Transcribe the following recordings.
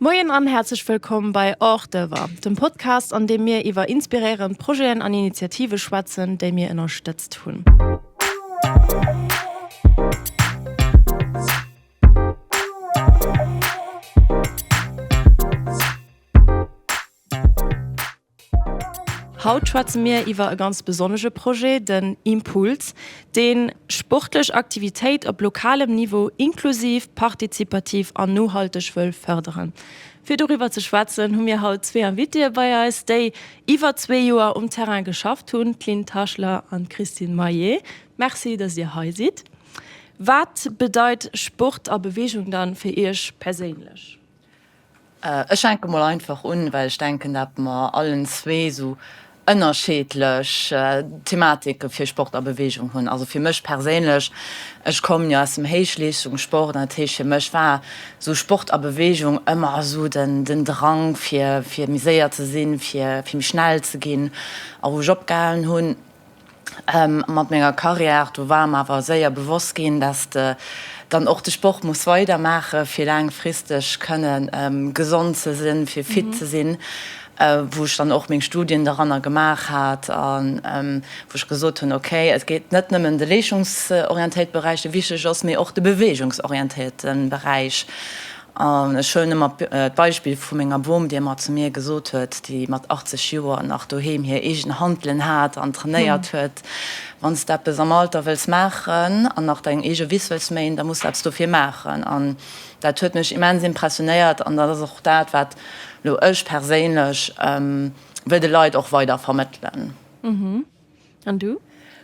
Moien an häerzlech wëllkomm bei Hors d'oeuvre, dem Podcast, an deem mir iwwer inspiréierend Projeten an Initiative schwätzen, déi mir ënnerstëtzt hunn. Haut schwätze mir iwwer e ganz besonnege Projet, den Impuls, deen sportlech Aktivitéit op lokalem Niveau inklusiv, partizipativ an nohalteg wëll fërderen. Fir doriwwer ze schwätzen, hu mir haut zwee Invitéë bei eis, déi iwwer zwee Joer um Terrain geschafft hunn, d'Lynn Taschler an d'Christine Maillet. Merci, dass Dir hei sidd. Wat bedeit Sport a Beweegung dann fir Iech perséinlech? Ech fänke mol einfach un, well ech denken, dat mer allen zwee esou ënnerscheedlech Thematike fir Sport a Beweegung hunn. Also fir mech perséinlech, ech kommen jo aus dem Héichleeschtungssport an dat heescht fir mech war esou Sport a Beweegung ëmmer esou den den Drang fir fir méi séier ze sinn, fir fir méi schnell ze ginn. A wou ech opgehalen hunn, Mat menger Carrière, do war mer awer séier bewosst ginn, dass de dann och de Sport muss weidermaache fir laangfristeg kënne gesond ze sinn, fir fit ze sinn, wou ech dann och meng Studien doranner gemaach hat a wou ech gesot hunn, okay, et geet net nëmmen de leeschtungsorientéierte Beräich, dee wichteg ass, mee och de beweegungsorientéierte Beräich. An ech huelen ëmmer d'Beispill vu menger Bom, déi ëmmer zu mir gesot huet, déi mat 80 Joer nach doheem hir eegen Hantelen hat an trainéiert huet, Wann s de eppes am Alter wëlls maachen an nach deng eege Wiss wëlls méien, da muss de eppes dofir maachen. An dat huet mech immens impressionéiert an dat ass och dat, wat elo ech perséinlech wëll de Leit och weider vermëttelen. An du?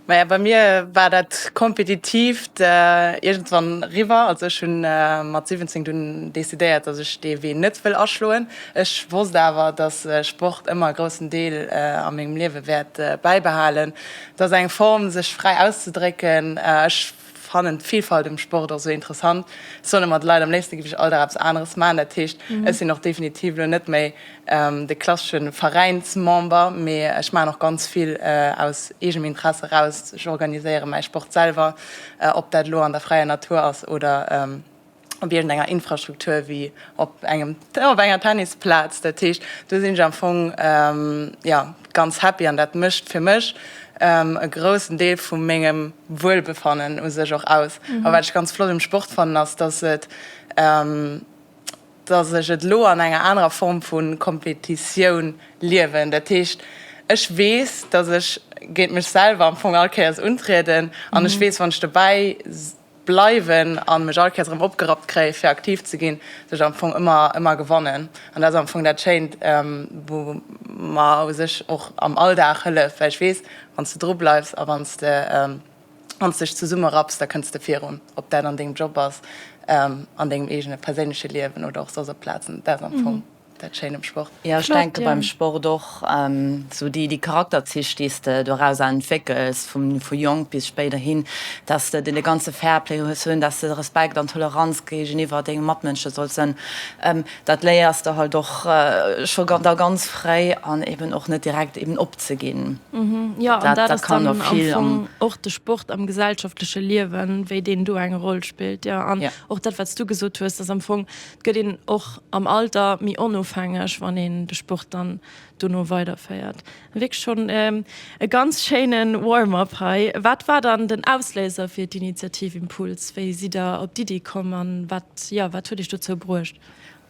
Maja, bei mir war dat Kompetitiivt iergendwann riwwer. Also ech hunn mat 17 dunn decidéiert, dass ech dee Wee net wëll aschloen. Ech wosst awer, dass Sport ëmmer e groussen Deel a mengem Liewe wäert bäibehalen. Et ass eng Form, sech fräi auszedrécken. Ech fannen d'Vilfalt um Sport och sou interessant. Ech soen ëmmer de Leit, am léifste géif ech all Dag eppes aneres maachen. Dat heescht, ech sinn och definitiv elo net méi de klassesche Veräinsmember, mee ech maachen och ganz vill aus eegenem Interesse eraus. Ech organiséiere mäi Sport selwer, ob dat elo an der fräier Natur ass oder op iergendenger Infrastruktur wéi op engem op enger Tennisplaz. Dat heescht, do sinn ech am Fong jo ganz happy an dat mécht fir mech e groussen Deel vu mengem Wuelbefannen u sech och aus. A wat ech ganz flott um Sport fannen, ass, dass et dass ech et elo an enger anerer Form vu Kompetitioun liewen. Dat heescht, ech weess, dass ech géint mech selwer am Fong all Kéiers untrieden an ech weess, wann ech dobäi bleiwen a mech all Kéiers erëm opgerappt kréie fir aktiv ze ginn, dass ech am Fong ëmmer, ëmmer gewannen. An dat ass am Fong dat Schéint, wou mer u sech och am Alldag hëlleft, well ech weess, wann s de dru bleifs a wann s de, Wann s dech zesummerapps, da kënns de virun. Ob dat an dengem Job ass, an dengem eegene perséinleche Liewen oder och soss op Plazen, dat ass am Fong dat Schéint um Sport. Jo, ech denke beim Sport och esou déi Charakterzich, déi s de dorauser entwéckels, vu jonk bis spéiderhin, dass de dee ganze Fairplay hues hunn, dass de Respekt an Toleranz géigeniwwer denge Matmënsche solls hunn. Dat léiers de halt och scho da ganz fréi an eben och net direkt eben opzeginn. Jo, an dat ass dann am Fong och de Sport am gesellschaftleche Liewen, wéi deen do eng Roll spillt. Jo, an och dat, wat s du gesot hues, dass am Fong, et gëtt een och am Alter méi onofhängeg, wann een de Sport dann dono weiderféiert. Wierklech schonn e ganz schéine Warm-up hei. Wat war dann den Ausléiser fir d'Initiativ Impuls? Wéi sidd der op d'Iddi komm an wat, jo, wat huet iech dozou bruecht?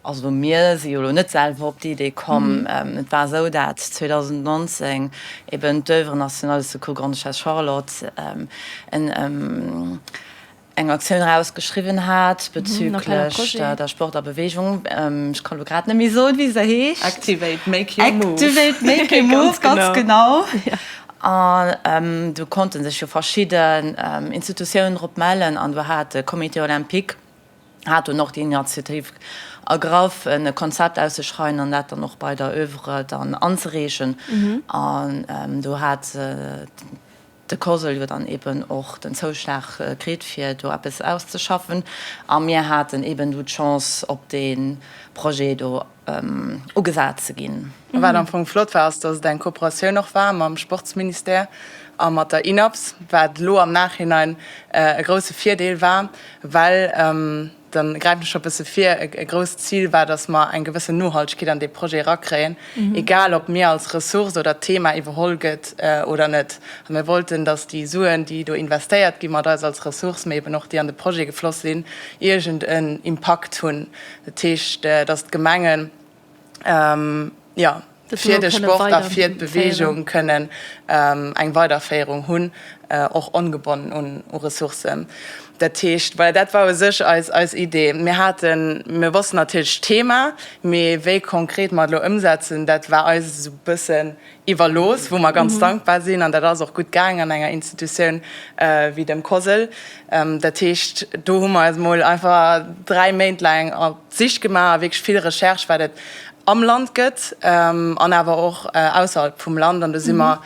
Also mir si jo elo net selwer op d'Idee komm. Et war esou, dat 2019 eben d'Oeuvre nationale de secours Grande-Duchesse Charlotte en eng Aktioun erausgeschriwwen hat bezüglech der Sport a Bewegung. Ech kann elo grad net méi soen, wéi se heescht. Activate, make your move. Activate, make your move, ganz genau. An do konnte sech jo verschidden Institutiounen drop mellen an do hat de Comité olympique hat dunn och déi Initiativ ergraff, e Konzept auszeschreien an dat dann och bei der Oeuvre dann anzereechen. An do hat de COSL jo dann eben och den Zouschlag kritt, fir do eppes auszeschaffen. A mir haten eben du d'Chance, op dee Projet do ugesat ze ginn. A wat am Fong flott war, ass, dass et eng Kooperatioun och war mam Sportsministère a mat der INAPS, wat elo am Nachhinein e grouse Virdeel war, well. Dann gräifen ech scho e bësse vir, e grousst Zil war, dass mer eng gewëssen Nohaltegkeet an dee Projet erakréien, egal ob mir als Ressource oder d'Thema iwwerholl gëtt oder net. A mir wollten, dass déi Suen, déi do investéiert gi mat eis als Ressource, mee eben och déi an de Projet gefloss sinn, iergend en Impakt hunn. Dat heescht, dass d'Gemengen, jo, fir de Sport a fir d'Beweegung kënnen eng Weiderféierung hunn, och ongebonnen u Ressourcen. Dat heescht, voilà, dat war u sech eis, eis Idee. Mir haten, mir wossten natierlech d'Thema, mee wéi konkret mer et elo ëmsetzen, dat war eis esou e bëssen iwwerlooss, wou mer ganz dankbar sinn. An dat ass och gutt gaang an enger Institutioun wéi dem COSL. Dat heescht, do hu mer eis emol einfach 3 Méint laang op d'Sich gemaach a wierklech vill Recherche, wat et am Land gëtt an awer och ausserhalb vum Land. An do si mer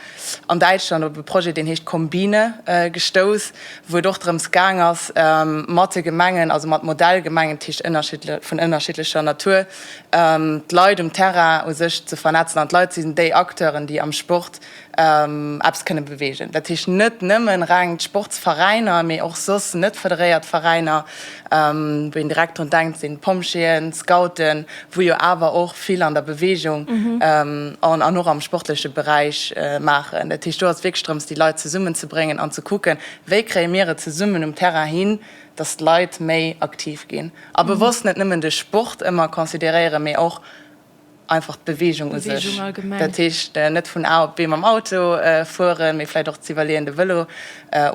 an Däitschland op e Projet, deen heescht Kombine, gestouss, wou et och drëms gaang ass, mat de Gemengen, also mat Modellgemengen, dat heescht vun ënnerschiddlecher Natur, d'Leit um Terrain u sech ze vernetzen. An d'Leit sinn déi Acteuren, déi am Sport eppes kënne beweegen. Dat heescht net nëmmen reng d'Sportsveräiner, mee och soss net federéiert Veräiner, wou een direkt drun denkt, sinn d'Pompjeeën, d'Scouten, wou jo awer och vill an der Beweegung an och am sportleche Beräich maachen. Dat heescht, do ass et wierklech drëms, déi Leit zesummenzebréngen an ze kucken, wéi kréie mir et zesummen um Terrain hin, dass d'Leit méi aktiv ginn a bewosst net nëmmen de Sport ëmmer consideréieren, mee och einfach d'Beweegung u sech. Dat heescht net vun A op B mam Auto fueren, mee vläicht och ze iwwerleeën de Vëlo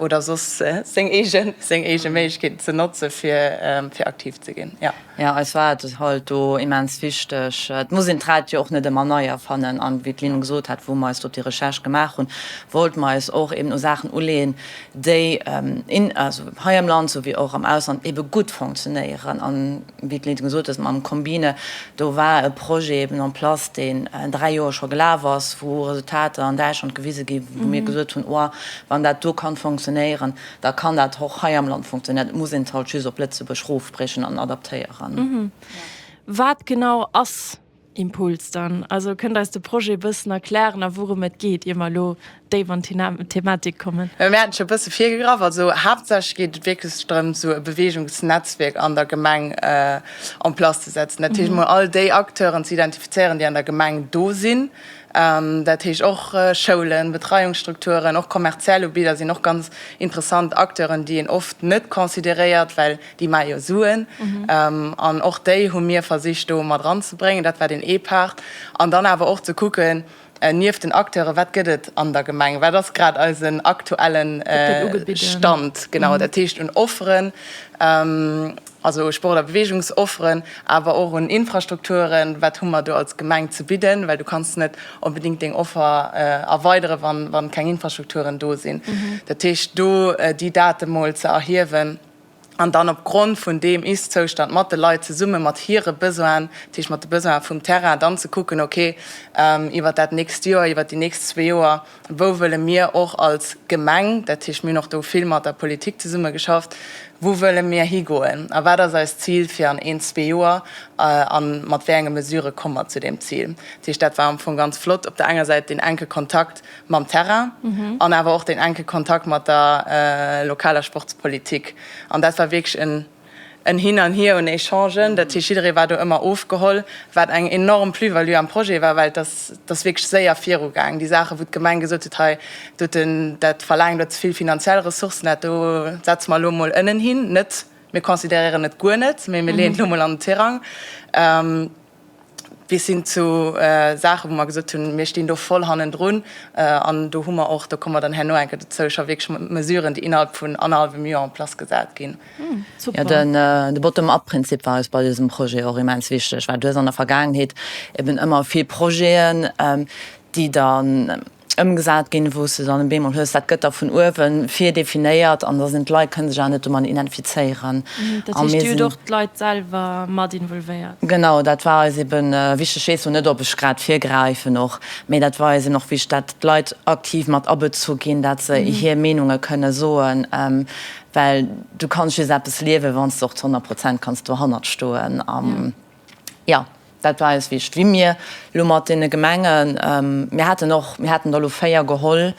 oder soss seng eege seng eege Méiglechkeeten ze notze fir fir aktiv ze ginn. Jo. Jo, eis war et halt do immens wichteg, et muss een d'Rad jo och net ëmmer nei erfannen an wéi d'Lynn gesot hat, wou mer eis do déi Recherche gemaach hunn, wollte mer eis och eben u Saachen uleeën, déi in also hei am Land souwéi och am Ausland ebe gutt fonctionnéieren an wéi d'Lynn gesot huet, mam Combine, do war e Projet eben en place, deen 3 Joer scho gelaf ass, wou Resultater an Däitschland gewise ginn, wou mir gesot hunn, oh, wann dat do kann fonctionnéieren, da kann dat och hei am Land fonctionnéieren. Et muss een et halt just op Lëtzebuerg rofbriechen an adaptéieren. Wat genau ass Impuls dann? Also kënnt eis de Projet e bëssen erklären a wourëm et geet, ier mer elo déif an d'Thematik kommen? Mir haten scho e bësse virgegraff. Also haaptsächlech geet et wierklech drëm, esou e Beweegungsnetzwierk an der Gemeng en place ze setzen. Dat heescht emol all déi Acteuren ze identifizéieren, déi an der Gemeng do sinn. Dat heescht och Schoulen, Betreiungsstrukturen, och kommerziell Ubidder sinn och ganz interessant Acteuren, déi een oft net consideréiert, well déi maache jo Suen. An och déi hu mir versicht do mat eranzebréngen. Dat war deen ee Part. An dann awer och ze kucken, nieft den Acteuren, wat gëtt et an der Gemeng, wat ass grad eisen aktuelle Stand, genau, dat heescht un Offeren, also u Sport a Beweegungsofferen, awer och un Infrastrukturen, wat hu mer do als Gemeng ze bidden, well du kanns net onbedéngt deng Offer erweideren, wann keng Infrastrukturen do sinn. Dat heescht do déi Date mol ze erhiewen. an dann op Grond vun deem Ist-Zoustand mat de Leit zesummen, mat hire Besoinen, dat heescht mat de Besoinen vum Terrain, dann ze kucken, okay, iwwert dat nächst Joer, iwwert déi nächst zwee Joer, wou wëlle mir och als Gemeng, dat heescht mir hunn och do vill mat der Politik zesumme geschafft, wou wëlle mir higoen a wat ass eist Zil fir an een, zwee Joer a mat wéi enge Mesurë komme mer zu deem Zil. Dat heescht, dat war am Fong ganz flott, op der enger Säit deen enke Kontakt mam Terrain an awer och deen enke Kontakt mat der lokaler Sportspolitik. An dat war wierklech en en Hin an Hier un Echangen. Dat heescht, jidderee war do ëmmer ofgeholl, wat eng enorm Plus-value am Projet war, well et ass, et ass wierklech séier virugaang. Déi Saachen, wou d'Gemeng gesot huet, hei doten, dat verlaangt elo ze vill finanziell Ressourcen, dat do setze mer elo emol ënnen hin. Net, mir consideréieren et guer net, mee mir leeën et elo emol an den Tirang. Bis hin zu Saachen, wou mer gesot hunn, mir stinn do voll hannendrun. An do hu mer och, do komme mer dann herno eng Kéier dozou, scho wierklech Mesuren, déi innerhalb vun annerhallwem Joer en place gesat ginn. Jo, de Bottom-up-Prinzip war eis bei dësem Projet och immens wichteg, well du hues an der Vergaangenheet eben ëmmer vill Projeten, déi dann ëmgesat ginn, wou s de dann e bemol hues, dat gëtt da vun uewe virdefinéiert an da sinn d'Leit, kënne sech awer net domat identifizéieren. Dat heescht, Dir hutt och d'Leit selwer mat involvéiert? Genau, dat war eis ebe wichteg. Ech weess lo net, ob ech grad virgräifen och, mee dat war eis eben och wichteg, dat d'Leit aktiv mat abezu ginn, dat se hir Meenunge kënne soen, well du kanns just eppes liewen, wann s de och zu 100 Prozent kanns dohannert stoen. Jo. Dat war eis wichteg. Wéi mir elo mat deene Gemengen, mir haten och, mir haten der elo 4 geholl.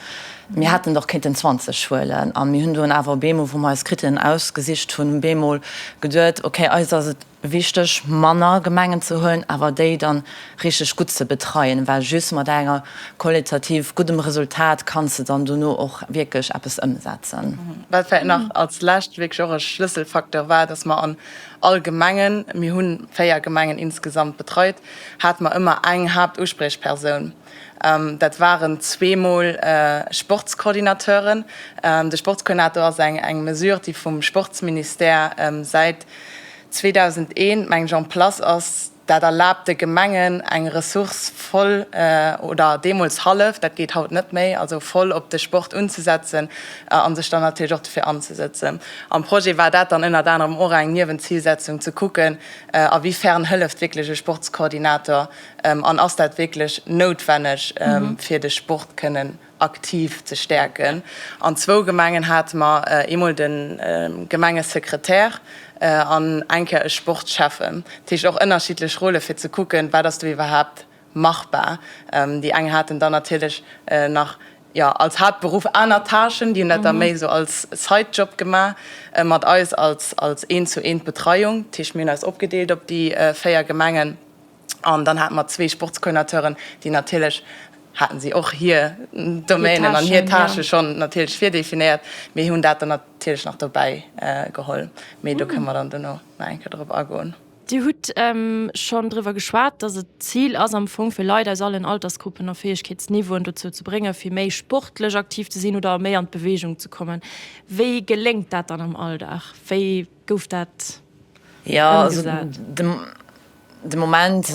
Mir hätten och kéinten 20 huelen a mir hunn dunn awer op eemol, wou mer eis Krittären ausgesicht hunn, op eemol geduet, okay, eis ass et wichteg, manner Gemengen ze huelen, awer déi dann richteg gutt ze betreien, well just mat enger qualitativ guddem Resultat kanns de dann dono och wierklech eppes ëmsetzen. Wat vläicht nach als lescht wierklech och e Schlësselfacteur war, dass mer an all Gemengen, mir hu 4 Gemengen insgesamt betreit, hate mer ëmmer eng Haaptuspriechpersoun. Dat waren zweemol Sportscoordinateuren. De Sportskoordinator ass eng Mesure, déi vum Sportsministère säit 2001, mengen ech, en place ass. Dat erlaabt de Gemengen, eng Ressource voll oder deemools hallef, dat geet haut net méi, also voll op de Sport unzesetzen a sech dann natierlech och dofir anzesëtzen. Am Projet war dat dann ënnert anerem och eng Niewenzilsetzung, ze kucken, a wéi fern hëlleft wierklech e Sportskoordinator an ass dat wierklech noutwenneg, fir de Sport kënnen aktiv ze stäerken. An zwou Gemengen hate mer eemol de Gemengesekretär an eng Kéier e Sportschäffen. Dat heescht och ënnerschiddlech Rôle fir ze kucken, wat ass do iwwerhaapt machbar. Déi eng haten dann natierlech nach, jo, als Haaptberuff aner Tâchen, déi hunn dat da méi esou als Side-Job gemaach, mat eis als als Eent-zu-eent-Betreiung. Dat heescht, mir hunn eis opgedeelt op déi 4 Gemengen. An dann hate mer zwee Sportskoordinateuren, déi natierlech, haten si och hir Domänen an hir Tâchë schonn natierlech virdefinéiert, mee hunn dat dann natierlech nach dobäi geholl. Mee do kënne mer dann dono nach eng Kéier drop agoen. Dir hutt schonn driwwer geschwat, dass et d'Zil ass am Fong, fir Leit aus allen Altersgruppen a Fäegkeetsniveauen dozou ze bréngen, fir méi sportlech aktiv ze sinn oder méi an d'Beweegung ze kommen. Wéi geléngt dat dann am Alldag? Wéi gouf dat ëmgesat? De Moment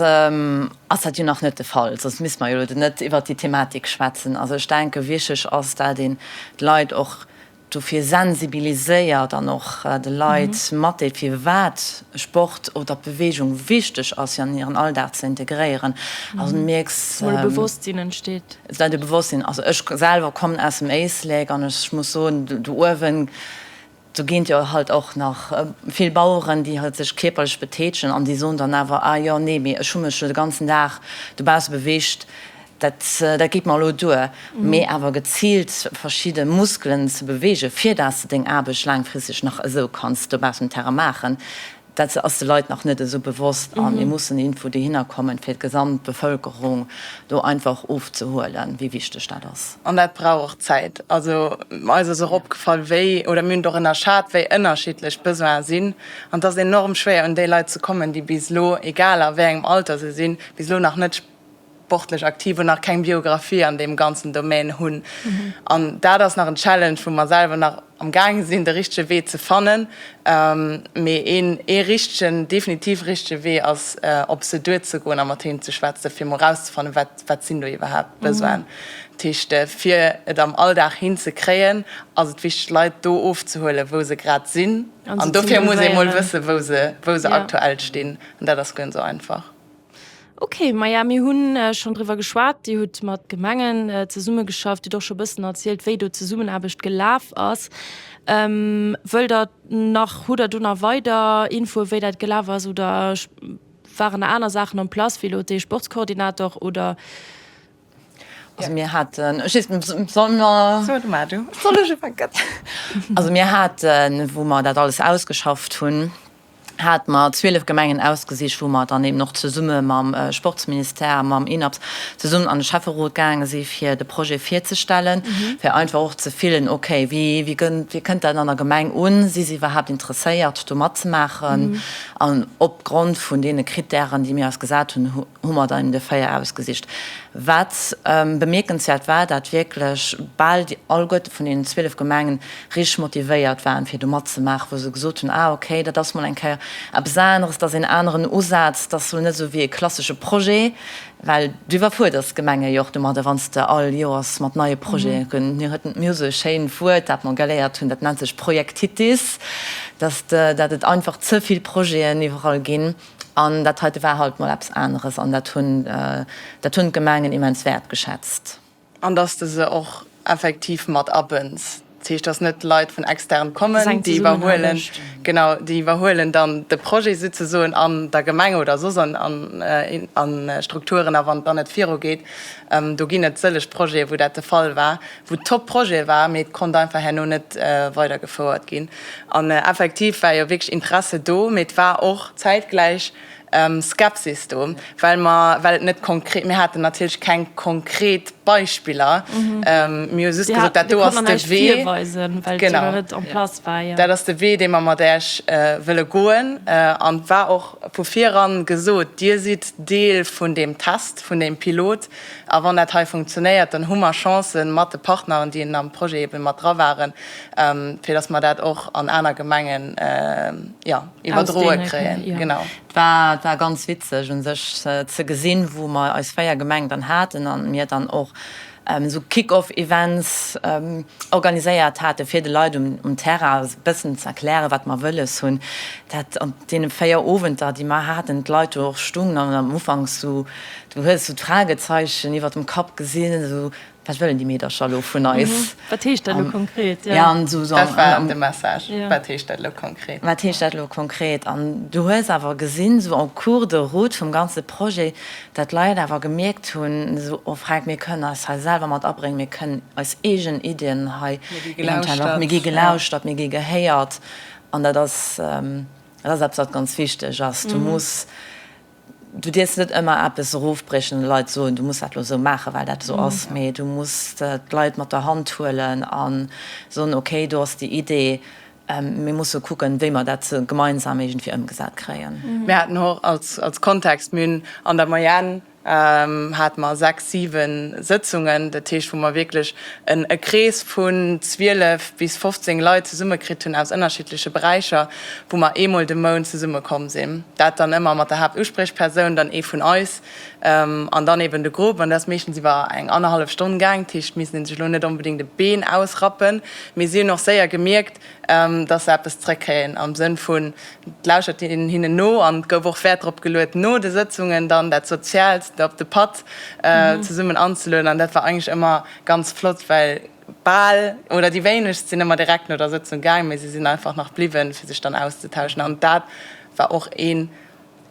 ass dat jo nach net de Fall, soss misste mer jo elo net iwwert déi Thematik schwätzen. Also ech denke wichteg ass, dat een d'Leit och dofir sensibiliséiert an och de Leit matdeelt, firwat Sport oder Beweegung wichteg ass fir an hiren Alldag ze integréieren. Also du mierks. Dass mol e Bewosstsinn entsteet. Dat e Bewosstsinn. Also ech selwer kommen aus dem Éislek an ech muss soen, do uewen, Do ginn et jo halt och nach vill Baueren, déi halt sech kierperlech betätegen an déi soen dann awer, ah jo, nee, mee ech hu mech jo de ganzen Dag dobausse beweegt, dat, dat geet mer elo duer. Mee awer geziilt verschidde Muskelen ze beweegen, fir dat s de deng Aarbecht laangfristeg nach esou kanns dobaussen um Terrain maachen, Dat ass de Leit nach net esou bewosst a mir mussen iergendwou dohinner kommen, fir d'gesamt Bevëlkerung do einfach ofzehuelen, wéi wichteg dat ass. An dat brauch och Zäit. Also eis ass och opgefall, wéi, oder mir hunn et och ënnerschat, wéi ënnerschiddlech d'Besoine sinn. An et ass enorm schwéier, un déi Leit ze kommen, déi bis elo, egal a wéi engem Alter se sinn, bis elo nach net sportlech aktiv und nach keng Biografie an deem ganzen Domaine hunn. An dat ass nach en Challenge, wou mer selwer nach am gaange sinn, de richtege Wee ze fannen. Mee een, ee richtegen, definitiv richtege Wee ass, op se duerzegoen a mat hinnen ze schwätzen, fir mol erauszefannen, wat, wat sinn do iwwerhaapt d'Besoinen. Dat heescht, fir et am Alldag hinzekréien, ass et wichteg, d'Leit do ofzehuelen, wou se grad sinn. An dofir muss ee mol wëssen, wou se, wou se aktuell stinn. An dat ass guer net esou einfach. Ok, maja mir hunn schonn driwwer geschwat. Dir hutt mat Gemengen zesummegeschafft. Dir hutt och scho bëssen erzielt, wéi do d'Zesummenaarbecht gelaf ass. Wëllt Der nach, hutt Der do nach weider Infoe wéi dat gelaf ass oder waren nach aner Saachen en place wéi elo dee Sportskoordinator oder? Also mir haten, ech weess net, solle mer? So, du mar du. Soll ech ufänken? Also mir haten, wou mer dat alles ausgeschafft hunn, hate mer 12 Gemengen ausgesicht, wou mer dann eben och zesumme mam Sportsministère, mam INAPS zesummen an de Schäfferot gaange si fir de Projet virzestellen, fir einfach och ze fillen, okay, wéi, wéi gënnt, wéi kënnt dat an der Gemeng un, si se iwwerhaapt interesséiert do matzemaachen? An opgrond vun deene Krittären, déi mir eis gesat hunn, hu mer dann eben de 4 ausgesicht. Wat bemierkenswäert war, dat wierklech bal déi alleguerte vun deenen 12 Gemengen richteg motivéiert waren, fir do matzemaachen, wou se gesot hunn, ah okay, dat ass mol eng Kéier eppes aneres, dat ass een aneren Usaz, dat ass lo net esou wéi e klassesche Projet, well du iwwerfuerders d'Gemenge jo och domadder, wann s de all Joers mat neie Projete kënns. Mir huet, mir hu sou e schéint Wuert, dat mer geléiert hunn, dat nennt sech Projektitis, dass de, dat et einfach ze vill Projeten iwwerall ginn. An dat heite war halt mol eppes aneres an dat hunn, dat hunn d'Gemengen immens wäertgeschätzt. An dass de se och effektiv mat abënns. Dat heescht, dass net Leit vun extern kommen, déi iwwerhuelen, genau, déi iwwerhuelen dann de Projet souzesoen an der Gemeng oder soss an Strukturen. A wann et dann net virugeet, do ginn et sëlleg Projete wou dat de Fall war, wou top Projete war, mee et konnt einfach herno net weidergefouert ginn. An effektiv war jo wierklech Interesse do, mee et war och zäitgläich Skepsis do, well mer, well et net konkret, mir haten natierlech keng konkret Beispiller, mir hu just gesot, dat do ass de Wee, genau, dat ass de Wee, dee mer mat Iech wëlle goen. An et war och vu viran gesot, Dir sidd Deel vun deem Test, vun deem Pilot, a wann dat hei funktionéiert, dann hu mer Chancen mat de Partneren, déi am Projet ebe mat dra waren, fir datt mer dat och an aner Gemengen, jo, iwwerdroe kréien. Genau. Et war, war ganz witzeg u sech ze gesinn, wou mer eis 4 Gemeng dann haten an mir dann och esou Kick-off-Events organiséiert hate fir de Leit um, um Terrain e bëssen ze erklären, wat mer wëlles hunn. Dat an deene 4 Owenter, déi mer haten, d'Leit do och stungen an am Ufank esou, du hues esou d'Fragezeichen iwwert dem Kapp gesinn, esou, Wat wëllen déi Meedercher elo vun eis? Wat heescht dat elo konkret? Ja, an esou. Dat war de Message. Wat heescht dat elo konkret? Wat heescht dat elo konkret? An du hues awer gesinn, esou en cours de route vum ganze Projet, dat d'Leit awer gemierkt hunn, esou, oh freck, mir kënnen eis hei selwer mat abréngen, mir kënnen eis eegen Iddien hei eventuell och, mir gi gelauschtert, mir gi gehéiert. An dat ass, dat ass eppes, wat ganz wichteg ass. Du muss. Du dierfs net ëmmer eppes erofbriechen an de Leit soen, du muss dat elo esou maachen, well dat esou ass, mee du muss d'Leit mat der Hand huelen a soen, okay, do ass déi Idee, mir musse kucken, wéi mer dat gemeinsam iergendwéi ëmgesat kréien. Mir haten och als Kontext, mir hunn an der Moyenne hate mer 6, 7 Sëtzungen, dat heescht, wou mer wierklech e Krees vun 12 bis 15 Leit zesummekritt hunn aus ënnerschiddleche Beräicher, wou mer eemol de Mount zesummekomm sinn. Dat dann ëmmer mat der Haaptuspriechpersoun, dann ee vun eis an dann eben de Grupp. An dat ass meeschtens iwwer eng annerhallef Stonn gaang. Dat heescht, missten ee sech elo net onbedéngt e Been ausrappen. Mee si hunn och séier gemierkt, dass se eppes zrëckkréien am Sënn vun, et lauschtert een hinnen no an et gouf och Wäert drop geluet, no de Sëtzungen dann dat Soziaalt op de Patt zesummen anzelueden. An dat war eigentlech ëmmer ganz flott, well bal oder déi wéinegst sinn ëmmer direkt no der Sëtzung gaang, mee si sinn einfach nach bliwwen, fir sech dann auszetauschen. An dat war och ee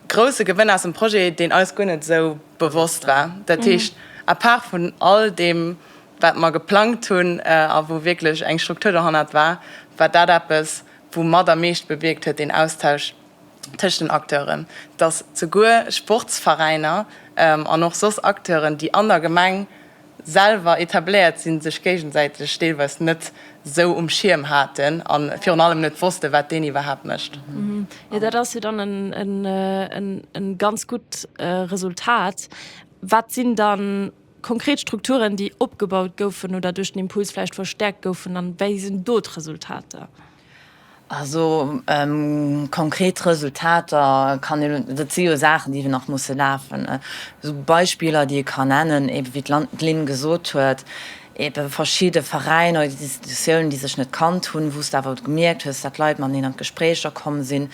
grousse Gewënn aus dem Projet, deen eis guer net esou bewosst war. Dat heescht, à part vun all deem, wat mer geplangt hunn a wou wierklech eng Struktur dohannert war, war dat eppes, wou mat am meescht bewierkt huet, deen Austausch tëscht den Acteuren, dass souguer Sportsveräiner an och soss Acteuren, déi an der Gemeng selwer etabléiert sinn, sech géigesäiteg deelweis net sou um Schierm haten a virun allem net wossten, wat deen iwwerhaapt mécht. Jo, dat ass jo dann e ganz gutt Resultat. Wat sinn dann konkret Strukturen, déi opgebaut goufen oder duerch den Impuls vläicht verstäerkt goufen an wéi sinn do d'Resultater? Also konkret Resultater kann een, dat si jo Saachen, déi nach musse lafen. Esou Beispiller, déi ee kann nennen, ebe wéi d'Lynn gesot huet, ebe verschidde Veräiner oder Institutiounen, déi sech net kannt hunn, wou s de awer gemierkt hues, datt Leit mateneen an d'Gespréicher komm sinn.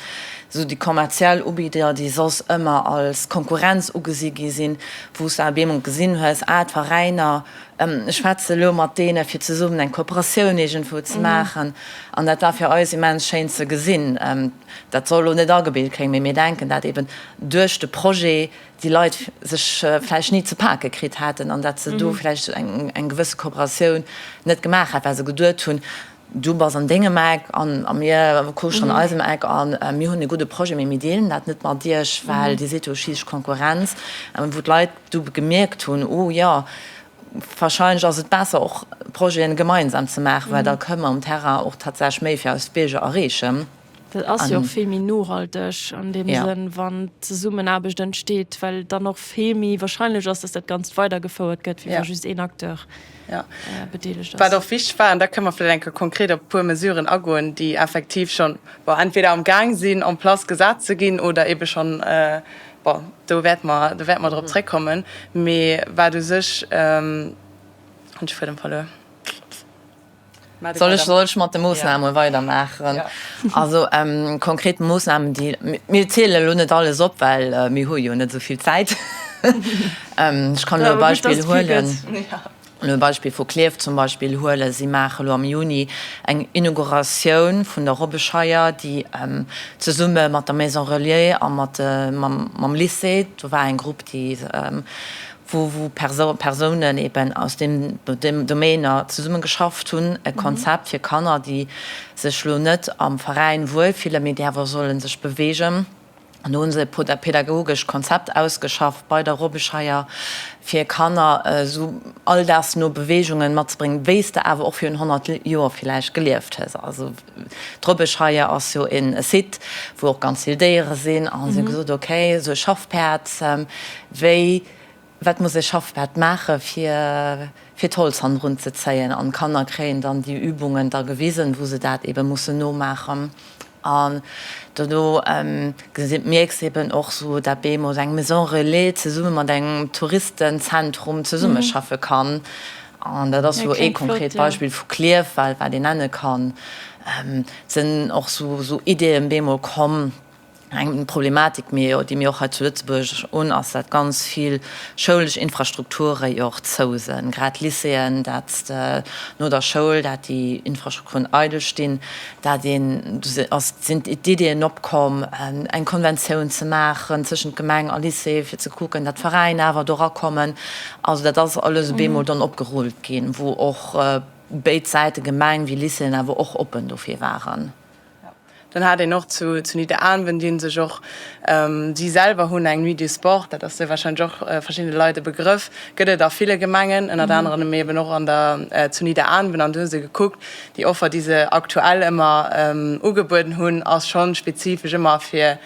Esou déi kommerziell Ubidder, déi soss ëmmer als Konkurrenz ugesi gi sinn, wou s de awer op eemol gesinn hues, ah d'Veräiner, Ech schwätze elo mat deene fir zesummen eng Kooperatioun iergendwou ze maachen. An dat war fir eis immens schéin ze gesinn. Dat soll elo net agebilt kléngen, mee mir denken, dat eben duerch de Projet déi Leit sech vläicht ni ze pake kritt hätten an dat se do vläicht eng gewësse Kooperatioun net gemaach hätten, well se geduet hunn, Du bass an dengem Eck an a mir koschen an eisem Eck a mir hunn e gudde Projet, mee mir deelen dat net mat iech, well Dir sidd jo schliisslech Konkurrenz. An wou d'Leit du gemierkt hunn, oh jo, wahrscheinlech ass et besser och Projeten gemeinsam ze maachen, well da kënne mer um Terrain och tatsächlech méi fir eis Bierger erreechen. Dat ass jo och vill méi nohalteg an deem Sënn, wann Zesummenaarbecht entsteet, well dann och vill méi wahrscheinlech ass, dass dat Ganzt weidergefouert gëtt, wéi wa just een Acteur bedeelegt ass. Wat och wichteg war, an da kënne mer vläicht eng Kéier konkret op e puer Mesuren agoen, déi effektiv schonn, bon, entweder am Gaang sinn, en place gesat ze ginn oder eebe schonn, bon, do wäerte mer, do wäerte mer drop zréckkommen. Mee wat u sech, hunn ech de Fuedem verluer. Soll ech, soll ech mat de Moossname weidermaachen? Also konkret Moossnamen, déi, mir zielen elo net alles op, well mir hu jo net esou vill Zäit. Ech kann elo e Beispill huelen. Elo e Beispill vu Klierf zum Beispill huelen, Si maache elo am Juni eng Inauguratioun vun der Robbescheier, déi zesumme mat der Maison Relais a mat mam Lycée, do war eng Grupp, déi wou wou Persounen eben aus deem Domainer zesummegeschafft hunn, e Konzept fir Kanner, déi sech elo net am Veräin wuelfillen, mee déi awer solle sech beweegen. An do hu se e pädagogescht Konzept ausgeschafft bei der Robbescheier, fir Kanner esou alldagsno Beweegungen matzebréngen, wéi s de awer och virun 100 Joer villäicht gelieft hues. Also d'Robbescheier ass jo e Site, wou och ganz vill Déiere sinn. A si hu gesot, okay, esou e Schaffpäerd, wéi, wat muss e Schaffpäerd maache fir fir d'Holz hannendrun ze zéien? An d'Kanner kréien dann déi Übungen da gewisen, wou se dat ebe mussen nomaachen. An dono mierks de eben och sou, dat bemol eng Maison Relais zesumme mat engem Touristenzentrum zesummeschaffe kann. An dat ass elo ee konkret Beispill vu Klierf, well wat een nenne kann, et sinn och sou Ideeën bemol komm, Eng Problematik, déi mir och hei zu Lëtzebuerg hunn, ass, dat ganz vill schoulesch Infrastrukture jo och zou sinn, grad Lycéeën, dat no der Schoul, dat déi Infrastrukturen eidel stinn, dat een, do ass, sinn d'Iddien opkomm, eng Konventioun ze maachen tëschent Gemeng a Lycée, fir ze kucken, dat d'Veräiner awer do erakommen. Also dat ass alles op eemol dann opgerullt ginn, wou och béid Säiten, Gemeng wéi Lycéeën, awer och oppen dofir waren. Dann hat een och zu Nidderaanwen, déi hunn sech och, si selwer hunn eng Nuit du Sport, dat ass jo warscheinlech och verschiddene Leit e Begrëff, gëtt et a ville Gemengen, ënnert anerem eben och an der, zu Nidderaanwen. An do hu se gekuckt, déi Offer, déi se aktuell ëmmer ugebueden hunn, ass schonn spezifesch ëmmer fir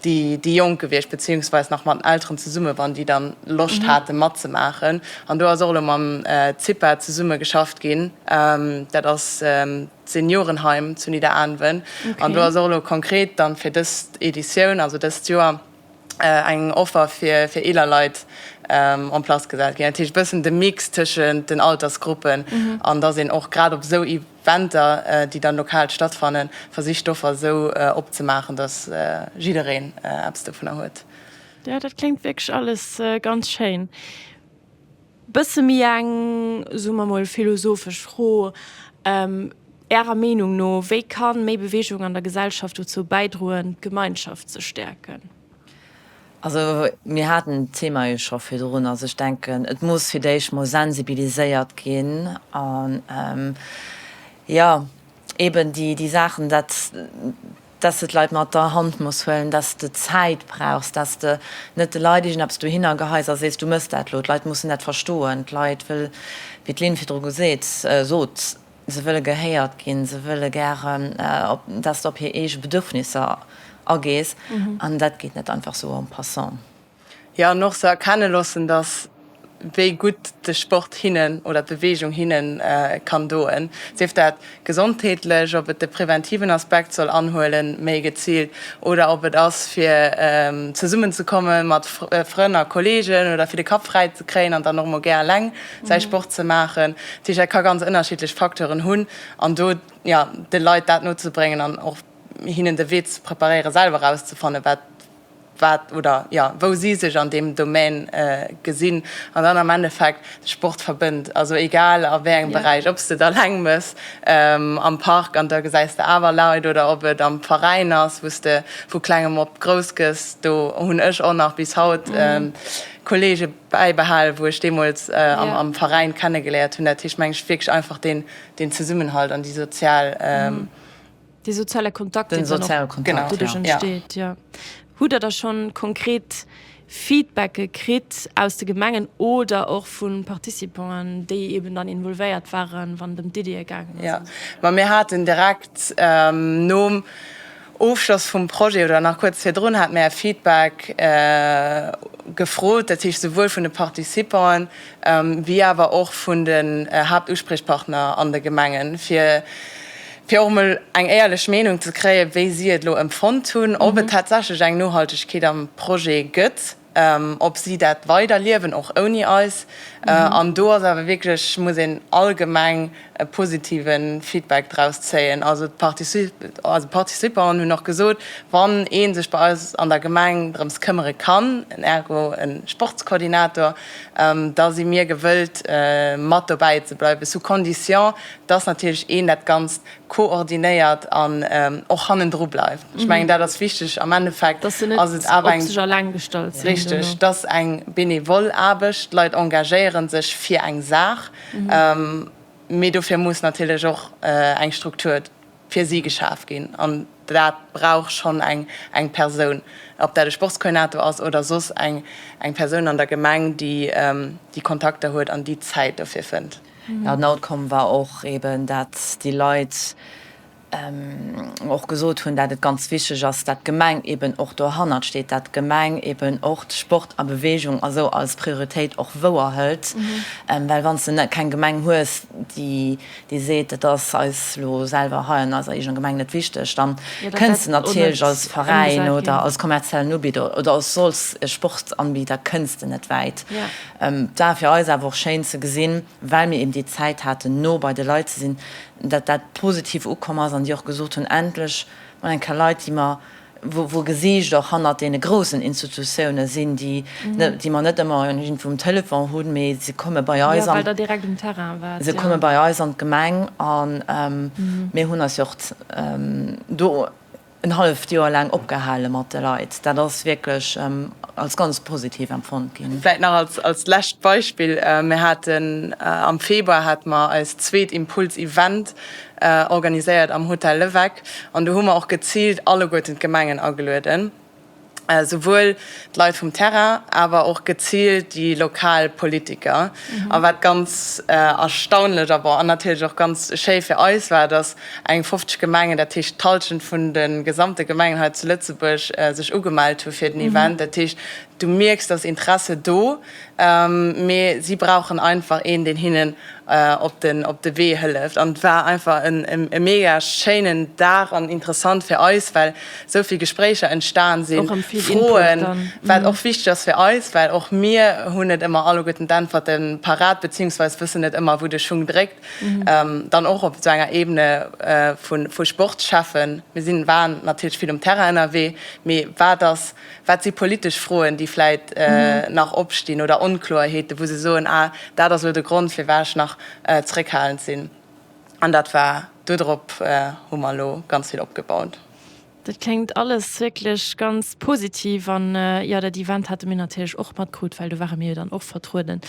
déi Jonk gewiescht, beziehungsweis nach mat den Elteren zesummen, wann déi dann Loscht haten matzemaachen. An do ass och elo mam CIPA zesumme geschafft ginn, dat ass, d'Seniorenheim zu Nidderaanwen. An do ass och elo konkret dann fir dës Editioun, also dëst Joer, eng Offer fir fir eeler Leit en place gesat ginn. Dat heescht e bëssen de Mix tëschent den Altersgruppen an dass een och grad op esou Eventer, déi dann lokal stattfannen, versicht d'Offer esou opzemaachen, dass jiddereen eppes dovunner huet. Jo, dat kléngt wierklech alles ganz schéin. Bësse méi eng, soe mer mol, philosophesch Fro, Ärer Meenung no, wéi kann méi Beweegung an der Gesellschaft dozou bäidroen, d'Gemeinschaft ze stäerken? Also mir haten d'Thema jo scho virdrun. Also ech denken, et muss fir d'éischt mol sensibiliséiert ginn an, jo, eeben déi Saachen, dat dass de d'Leit mat der Hand muss huelen, dass de Zäit brauchs, dass de net de Leit iergendeppes dohinner geheis a sees, du mëss dat elo. D'Leit mussen dat verstoen. D'Leit wëll, wéi d'Lynn virdru geseet, sot, se wëlle gehéiert ginn, se wëlle gären, dass de op hir eege Bedürfnisser agees. An dat geet net einfach sou en passant. Jo, an och se erkenne loossen, dass wéi gutt de Sport hinnen oder d'Beweegung hinne kann doen, sief dat gesondheetlech, ob et de preventiven Aspekt soll anhuelen, méi geziilt, oder ob et ass fir zesummen ze komme mat Frënn a Kolleegen oder fir de Kapp fräi ze kréien an dann och mol gär eleng säi Sport ze maachen. Dat heescht, dat ka ganz ënnerschiddlech Facteuren hunn an do, jo, de Leit dat nozebréngen an och hinnen de Wee ze preparéieren, selwer erauszefannen, wat wat oder jo wou si sech an deem Domaine gesinn an dann am Endeffekt de Sport verbënnt, also egal a wéi engem Beräich, ob s de et alleng mëss am Park an da gesäis de awer Leit oder ob et am Veräin ass, wou s de vu klengem op grouss gëss. Do hunn ech och nach bis haut Kolleege bäibehal, wou ech deemools am Veräin kennegeléiert hunn. Dat heescht meng ech wierklech einfach deen Zesummenhalt an déi sozial. Dee soziale Kontakt, deen dann och doduerch entsteet, jo. Hutt Der da schonn konkret Feedbacke kritt aus de Gemengen oder och vu Participanten, déi eben dann involvéiert waren, wann et ëm d'Iddie gaangen ass? Jo, ma mir haten direkt nom Ofschloss vum Projet oder nach kuerz virdrun hate mir Feedback gefrot, dat heescht souwuel vun de Participanten wéi awer och vun den Haaptuspriechpartner an de Gemengen, fir fir och emol eng éierlech Meenung ze kréien, wéi si et elo empfonnt hunn, ob et tatsächlech eng Nohaltegkeet am Projet gëtt. Ob si dat weiderliewen, och ouni eis. An do ass awer wierklech, muss een allgemeng e positive Feedback draus zéien. Also d'Participanten hunn och gesot, wann ee sech bei eis an der Gemeng drëms këmmere kann, ergo e Sportskoordinator, da si mir gewëllt mat dobäi ze bleiwen, sous condition, dass natierlech een dat Ganzt koordinéiert an och hannendru bleift. Ech mengen, dat ass wichteg. Am Endeffekt ass et awer eng, richtig, dass eng benevol Aarbecht. D'Leit engagéiere sech fir eng Saach, mee dofir muss natierlech och eng Struktur fir si geschaf ginn. An dat brauch schonn eng eng Persoun, ob dat e Sportskoordinator ass oder soss eng eng Persoun an der Gemeng, déi déi Kontakter huet an déi Zäit dofir fënnt. Jo, den Outcome war och eben, dat déi Leit och gesot hunn, dat et ganz wichteg ass, dat d'Gemeng eben och dohannert steet, dat d'Gemeng eben och Sport a Bewegung a sou als Prioritéit och wouer hëlt. Well wann s de keng Gemeng hues, déi déi seet, dat ass eis elo selwer hei an eiser eegener Gemeng net wichteg, dann kënns de natierlech als Veräin oder als kommerziellen Ubidder oder als soss Sportsanbieter kënns de net wäit. Et war fir eis awer och schéin ze gesinn, well mir eben déi Zäit haten, no bei de Leit ze sinn, dat dat positiv ukomm ass an déi och gesot hunn, Endlech mol eng Kéier Leit, déi mer, wou Gesiicht och hannert deene groussen Institutioune sinn, déi, déi mer net ëmmer iergendwou um Telefon hunn, mee se komme bei eis an, se komme bei eis an d'Gemeng. A mir hunn eis jo och do en halleft Joer laang opgehale mat de Leit. Dat ass wierklech als ganz positiv empfonnt ginn. Vläit nach als als lescht Beispill, Mir haten am Februar hate mer eist zweet Impuls-Event organiséiert am Hotel Leweck an do hu mer och geziilt alleguerten d'Gemengen agelueden. Souwuel d'Leit vum Terrain, awer och geziilt déi lokal Politiker. A wat ganz erstaunlech a bon, an natierlech och ganz schéi fir eis war, datt eng 50 Gemengen, dat heescht d'Hallschent vun de gesamte Gemengen hei zu Lëtzebuerg, sech ugemellt hu fir den Event. Dat heescht, du mierks, et ass Interesse do, mee si brauchen einfach een, deen hinnen op den op de Wee hëlleft. An et war einfach en e mega schéinen Dag an interessant fir eis, well esou vill Gespréicher entstan sinn, Froen, wat och wichteg ass fir eis, well och mir hunn net ëmmer alleguerten d'Äntwerte parat, beziehungsweis wëssen net ëmmer, wou de Schung dréckt. Dann och op esou enger Ebene vu vu Sportscheffen. Mir sinn, waren natierlech vill um Terrain ënnerwee, mee wat ass Wat si politesch Froen, déi vläit nach opstinn oder Onkloerheeten, wou se soen, ah, dat ass elo de Grond, firwat ech nach zréckhalend sinn? An dat war, dodrop hu mer elo ganz vill opgebaut. Dat kléngt alles wierklech ganz positiv. An jo, dat Event hate mir natierlech och matkrut, well do ware mir jo dann och vertrueden.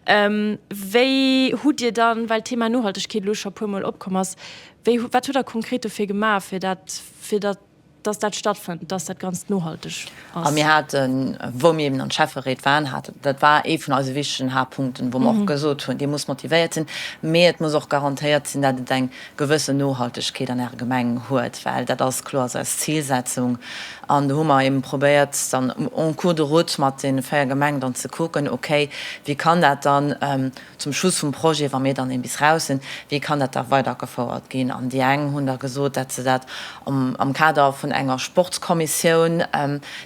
Wéi hutt Dir dann, well d'Thema Nohaltegkeet elo scho e puermol opkomm ass, wéi, wat hutt Der konkret dofir gemaach, fir dat, fir datt, dass dat stattfënnt, dass dat Ganzt nohalteg ass. A mir haten, wou mir eben an d'Schäfferéit waren, haten, dat war ee vun eise wichtegen Haaptpunkten, wou mer och gesot hunn, Dir musst motivéiert sinn, mee et muss och garantéiert sinn, dat et eng gewëssen Nohaltegkeet an Ärer Gemeng huet, well dat ass kloer eis Zilsetzung. An do hu mer eben probéiert, dann en cours de route mat deene 4 Gemengen dann ze kucken, okay, wéi kann dat dann Zum Schluss vum Projet, wa mir dann eben bis raus sinn, wéi kann dat da weidergefouert ginn? An déi eng hunn da gesot, dat se dat am Kader vun enger Sportskommissioun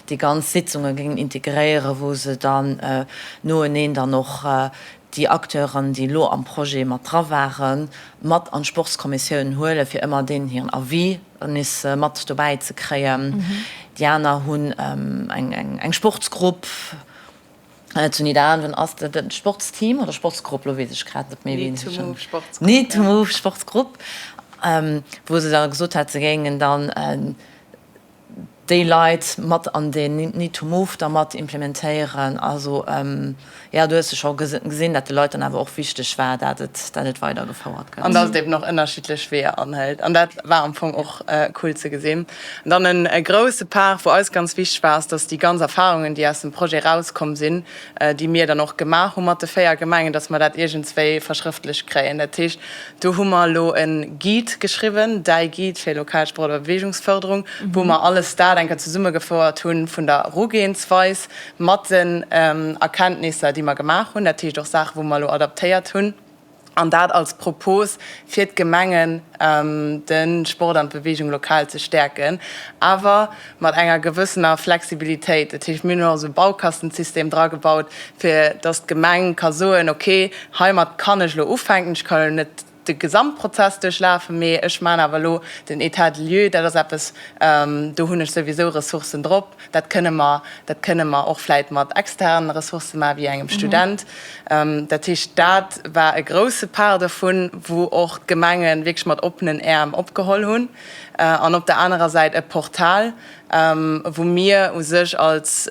déi ganz Sitzunge géingen integréieren, wou se dann noeneen dann och déi Acteuren, déi elo am Projet mat dra waren, mat an d'Sportskommissioun huelen, fir ëmmer deenen hiren Avis nees mat dobäi ze kréien. Déi aner hunn eng Sportsgrupp. Zu Nidderaanwen ass dat e Sportsteam oder Sportsgrupp, lo weess ech grad net méi wéi en heescht. Need to move Sportsgrupp, wou se da gesot hat, se géingen dann déi Leit mat an deen Need to move da mat implementéieren. Also jo, do hues de scho gesinn, dat de Leit dann awer och wichteg war, dat et dat et weidergefouert gëtt. An datt et eben och ënnerschiddlech Weeër anhëlt. An dat war am Fong och cool ze gesinn. An dann e grousse Part, wou eis ganz wichteg war, ass, dass déi ganz Erfahrungen, déi aus dem Projet erauskomm sinn, déi mir dann och gemaach hu mat de 4 Gemengen, dass mer dat iergendswéi verschrëftlecht kréien. Dat heescht, do hu mer elo e Guide geschriwwen, Däi Guide fir lokal Sport a Beweegungsförderung, wou mer alles dat eng Kéier zesummegefouert hu vun der Erugehensweis mat den Erkenntnisser, déi mer gemaach hunn, dat heescht och Saachen, wou mer elo adaptéiert hunn. An dat als Propos fir d'Gemengen, de Sport an d'Beweegung lokal ze stäerken, awer mat enger gewëssener Flexibilitéit. Dat heescht, mir hunn och esou e Baukastensystem dragebaut, fir datt d'Gemeng ka soen, okay, heimat kann ech elo ufänken, ech kann elo net de Gesamtprozess duerchlafen, mee ech maachen awer elo den État de lieu, dat ass eppes, do hunn ech souwisou Ressourcen drop. Dat kënne mer, dat kënne mer och vläit mat externen Ressourcë maachen, wéi engem Student. Dat heescht, dat war e grouse Part dovun, wou och d'Gemenge wierklech mat oppenen Äerm opgeholl hunn. An op der anerer Säit e Portal, wou mir u sech als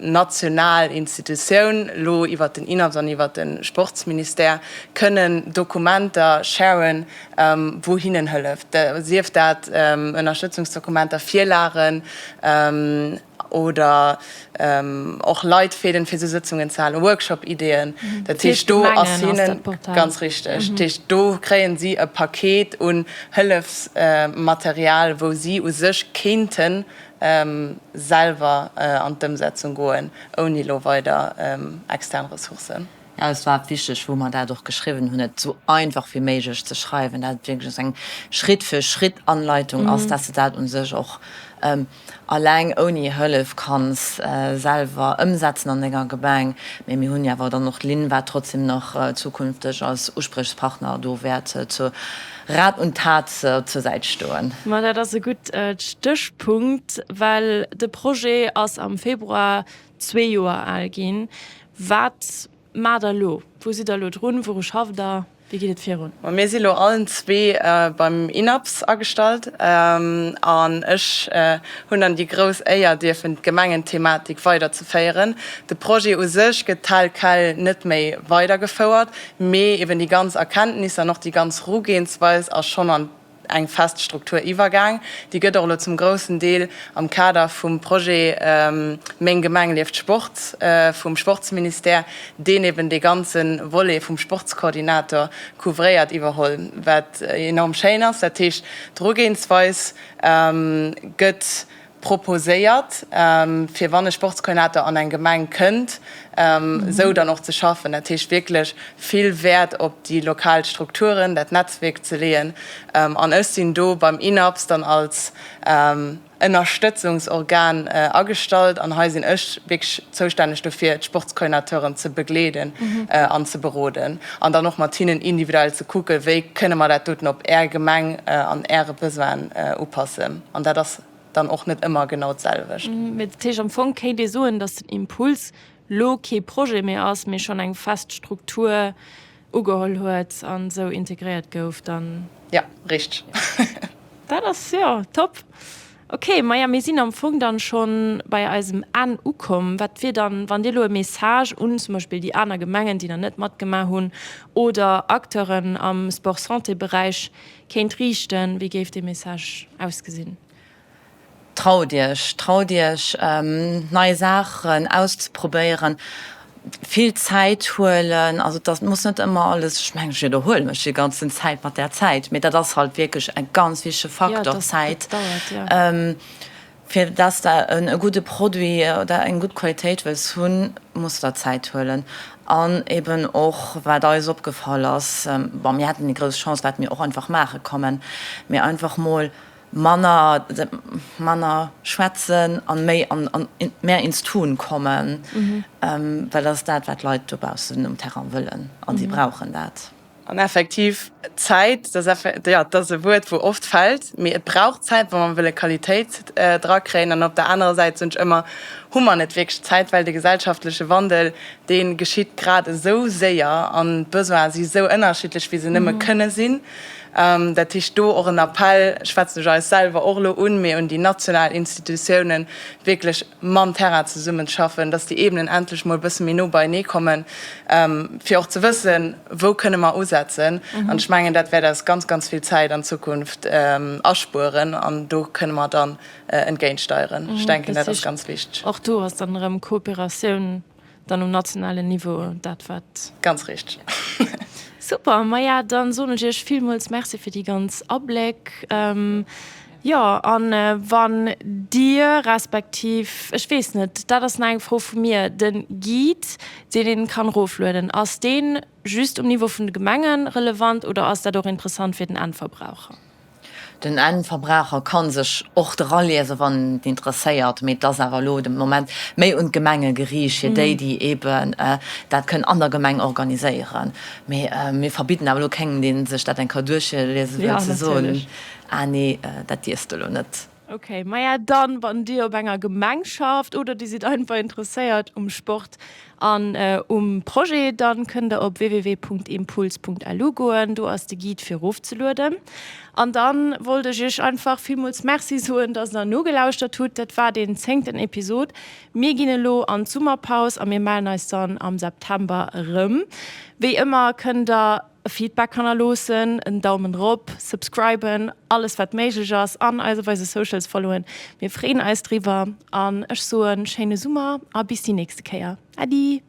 national Institutioun elo iwwert den INAPS an iwwert de Sportsministère kënnen Dokumenter sharen, wou hinnen hëlleft, sief dat Ënnerstëtzungsdokumenter, Virlagen oder och Leitfäden fir esou Sëtzungen ze halen, Workshop-Ideeën. Dat heescht, do ass hinnen, ganz richteg, dat heescht, do kréien si e Paket un Hëllefsmaterial, wou si u sech kéinte selwer an d'Ëmsetzung goen, ouni elo weider extern Ressourcen. Jo, et war wichteg, wou mer dat och geschriwwen hunn, et esou einfach wéi méiglech ze schreiwen, dat et wierklech esou eng Schritt-fir-Schritt-Anleitung ass, dass de dat u sech och alleng ouni Hëllef kanns selwer ëmsetzen an denger Gemeng. Mee mir hunn jo awer dann och d'Lynn, wat trotzdem nach zukünfteg als Uspriechspartner do wäert zu Rat und Tat zur Säit stoen. Ma dat ass e gutt Stéchpunkt, well de Projet ass am Februar zwee Joer al ginn. Wat maacht der elo? Wou sidd der elo drun? Wouru schafft der? Wéi geet et virun? Ma mir si lo allen zwee beim INAPS agestallt an ech hunn dann déi grouss Éier dierfen d'Gemengenthematik weiderzeféieren. De Projet u sech gëtt tel quel net méi weidergefouert, mee eben déi ganz Erkenntnisser an och déi ganz Rugehensweis ass schonn an eng fest Struktur iwwergaang. Déi gëtt och elo zum groussen Deel am Kader vum Projet Meng Gemeng lieft Sport vum Sportsministère, deen eben dee ganze Volet vum Sportskoordinator couvréiert, iwwerholl, wat enorm schéin ass. Dat heescht, d'Erugehensweis gëtt proposéiert, fir wann e Sportskoordinator an eng Gemeng kënnt, esou dann och ze schaffen. Dat heescht wierklech vill Wäert op déi lokal Strukturen, dat Netzwierk ze leeën. An ech sinn do beim INAPS dann als Ënnerstëtzungsorgan agestallt an hei sinn ech wierklech zoustänneg dofir, d'Sportskoordinateuren ze begleeden an ze beroden an dann och mat hinnen individuell ze kucken, wéi kënne mer dat doten op Är Gemeng an Äre Besoinen upassen. An dat ass dann och net ëmmer genau d'selwecht. Mee dat heescht, am Fong kéint ee soen, datt den Impuls lo kee Projet méi ass, mee schonn eng fest Struktur ugeholl huet an esou integréiert gouf dann? Jo, richteg. Dat ass jo top. Ok, maja, mir sinn am Fong dann schonn bei eisem Enn ukomm. Wat wier dann, wann Dir elo e Message un zum Beispill déi aner Gemengen, déi nach net matgemaach hunn, oder Acteuren am Sport-Santé-Beräich kéint riichten, wéi géif dee Message ausgesinn? Traut Iech, traut Iech nei Saachen auszeprobéieren, vill Zäit huelen, also dat muss net ëmmer alles, ech mengen ech widderhuele mech déi ganzen Zäit mat där Zäit, mee dat ass halt wierklech e ganz wichtege Faktor, Zäit. Fir dass de e gudde Produit oder eng gutt Qualitéit wëlls hunn, muss de der Zäit huelen. An eben och, wat eis opgefall ass, bon, mir haten déi grouss Chance, wat mir och einfach maache kommen, mee einfach mol manner, manner schwätzen an méi an, mehr ins Tun kommen, well dat ass dat, wat d'Leit dobaussen um Terrain wëllen a si brauchen dat. An effektiv, Zäit, dat ass, jo, dat ass e Wuert, wou oft fält, mee et brauch Zäit, wa mer wëlle Qualitéit drakréien. An op der anerer Säit soen ech ëmmer, hu mer net wierklech Zäit, well de gesellschaftleche Wandel, dee geschitt grad esou séier an d'Besoine si esou ënnerschiddlech, wéi se nëmme kënne sinn. Dat heescht, do och en Appell, schwätzen ech eis selwer och elo un, mee un déi national Institutiounen, wierklech mam Terrain zesummenschaffen, dass déi Ebenen endlech mol e bësse méi no beienee kommen, fir och ze wëssen, wou kënne mer usetzen. An ech mengen, dat wäert eis ganz, ganz vill Zäit an Zukunft aspueren an do kënne mer dann entgéintsteieren. Ech denken, dat ass ganz wichteg. Och do ass dann erëm Kooperatioun dann um nationalen Niveau dat, wat. Ganz richteg. Super, maja, dann soen ech Iech villmools Merci fir déi ganz Abléck. Jo, an wann Dir, respektiv, ech weess net, dat ass nach eng Fro vu mir, de Guide, deen een kann eroflueden, ass deen just um Niveau vun de Gemengen relevant oder ass dat och interessant fir den Endverbraucher? Den Endverbraucher ka sech och draliese wann en interesséiert, mee et ass awer elo de Moment méi un d'Gemenge geriicht, fir déi, déi eeben dat kënnen an der Gemeng organiséieren. Mee mir verbidden awer elo kengem, dee sech dat eng Kéier duerchliese wëll, ze soen, Ah nee, dat dierfs de elo net. Ok, maja dann, wann Dir op enger Gemeng schafft oder Dir sidd einfach interesséiert um Sport an um Projet, dann kënnt der op www.impuls.lu goen, do ass de Guide fir erofzelueden. An dann wollt ech Iech einfach villmools Merci soen, dass der nogelauschtert hutt. Dat war deen zéngten Episod. Mir ginn elo an d'Summerpaus a mir mellen eis dann am September erëm. Wéi ëmmer kënnt der. E Feedback hannerloossen, en Daumen rop, subscriben, alles wat méiglech ass an eis op eise Socials followen. Mir freeën eis driwwer an ech soen schéine Summer a bis déi nächste Kéier. Äddi!